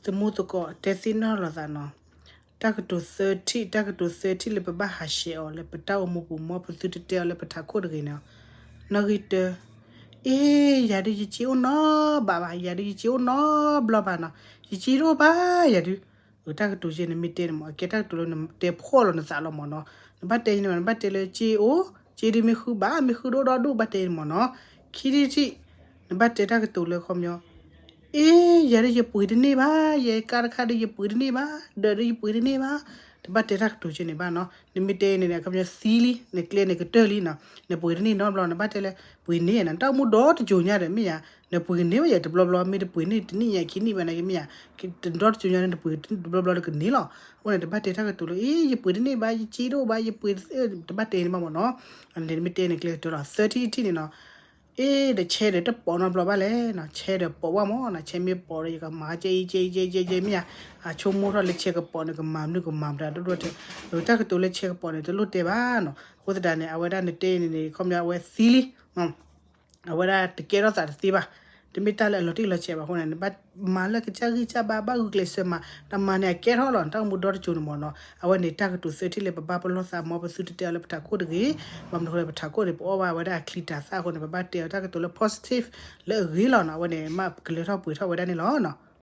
သမူသကိးတဲသ့ၣ်နီၣ်လိာ်သးနီၤ, တၢ်ကတိၤသၢထံၣ်, တၢ်ကတိၤသၢထံၣ်လၢပဘၣ်ဟးဆှဲးအီၤလၢပတၢ်အိၣ်မူပူၤ မ်ပသုတတဲအီၤလၢပထးခိၣ်တဂ့ၤန့ၣ်, နီၣ်ဂံၢ်တၢ, အ့ ယၤဒုးယစ့အိၣ်နီတဘျီဘၣ်, ယၤဒုးယစ့အိၣ်နီတဘျီဘၣ်နီၤ, ယစ့တအိၣ်ဘၣ်ယၤဒုး. အတၢ်ကတိၤကဲန့ၣ်မ့ၢ်တဲန့ၣ်မး, အကဲတၢ်ကတိၤလၢနတဲဖှီၣ်လီၤနသးလီၤမးနီၤ, နဘၣ်တဲန့ၣ်မး, နဘၣ်တဲလၢစ့အိၣ်, စ့ဒုးမ့ၢ်ဃုဘၣ်, မ့ၢ်ဃုဒိၣ်ဒီဒူၣ် ဘၣ်တဲန့ၣ်မးနီၤ. ခံထံၣ်တထံၣ်, နဘၣ်တဲတၢ်ကတိၤလၢခီပညီ အ့ ယၤဒုးယပှ့ၤတန့ၢ်ဘၣ်, ယကါတခါဒုးယပှ့ၤတန့ၢ်ဘၣ်, ဒၢးဒုးယပှ့ၤတန့ၢ်ဘၣ်, တဘၣ်တဲတၢ်ကတိၤကဲန့ၣ်ဘၣ်နီၤ. နမ့ၢ်တဲန့ၣ် အခီပညီသံလံ, နကျဲန့ၣ်ကတၢၢ်လံနီၤ, နပှ့ၤတန့ၢ်နီတဘျီ, နဘၣ်တဲလၢ ပှ့ၤန့ၢ်နီၤ, တၢ်အိၣ်မူဒီတစိၤညါဒီးမ့ၢ်ယၤ, နပှ့ၤန့ၢ်ဝဲယၤတဘျီဘျီ, မ့ၢ်တပှ့ၤန့ၢ်တနံၣ်ညါခံနံၣ်ဘၣ်န့ၣ်ကမ့ၢ်ယၤ, ဒီတစိၤညါန့ၣ် နပှ့ၤတဘျီဘျီတကန့ၢ်လီၤ. အဃိန့ၣ် တဘၣ်တဲတၢ်ကတိၤလၢ အ့ ယပှ့ၤတန့ၢ်ဘၣ်, ယစ့တအိၣ်ဘၣ်, ယပှ့ၤ, တဘၣ်တဲန့ၣ်ဘၣ်မးနီၤ. နမ့ၢ်တဲန့ၣ်ကျဲကတၢၢ်လီၤ. သၢထံၣ်တထံၣ်န့ၣ်နီၤ, အ့ ဒီးဆဲဒီးတပိာ်နီတဘျီဘၣ်လဲၣ်နီၤ, ဆဲဒီးပိာ်ဘၣ်မးနီၤ, ဆဲမ့ၢ်ပိာ်ဒီးယကမၤကဲအံၤကဲအံၤကဲအံၤကဲမ့ၢ်ယၤ, အဆိကမိၣ်ထီၣ်လၢဆဲကပိာ်န့ၣ် ကမၤမနုၤကမၤမတၤဒိၣ်ဒိၣ်ထဲ, တၢ်ကတိၤလၢဆဲကပိာ်န့ၣ် တလိၣ်တဲဘၣ်နီၤ. အဃိသတးန့ၣ် အဝဲဒၣ်နတဲန့ၣ်န့ၣ် ခီပညီအဝဲသံလံ အဝဲဒၣ်တကဲထီၣ်သးတသ့ဘၣ်, တမ့ၢ်တၢ်လၢအလီၤတံၢ်လီၤဆဲးဘၣ်အဃိန့ၣ် နဘၣ်မၤလၢကစၢ်ဂံၢ်စၢ်ဘါ ဘၣ်ဂုာ်ကျဲးစၢးမၤ, တၢ်မၤန့ၣ်အကဲထီၣ်လီၤ နတၢ်အိၣ်မူဒီတစိၤန့ၣ်မးနီၤ. အဝဲန့ၣ်တၢ်ကတိၤသၢထံၣ်လၢပဘၣ်ပလီၢ်သး မ်ပသုတတဲအီၤလၢပထးခိၣ်တဂ့ၤ, ဘၣ်မနုၤအဃိလၢပထးခိၣ်န့ၣ် ပအီၣ်ဘၣ်ဝဲဒၣ်အချံတၢ်သၣ်အဃိန့ၣ် ပဘၣ်တဲအီၤတၢ်ကတိၤလၢ positive လၢအဂ့ၤလီၤနီၤ. အဝဲန့ၣ် မ့ၢ်ကလၢထီၣ်ပှဲၤထီၣ်ဝဲဒၣ်န့ၣ်လီၤနီၤ.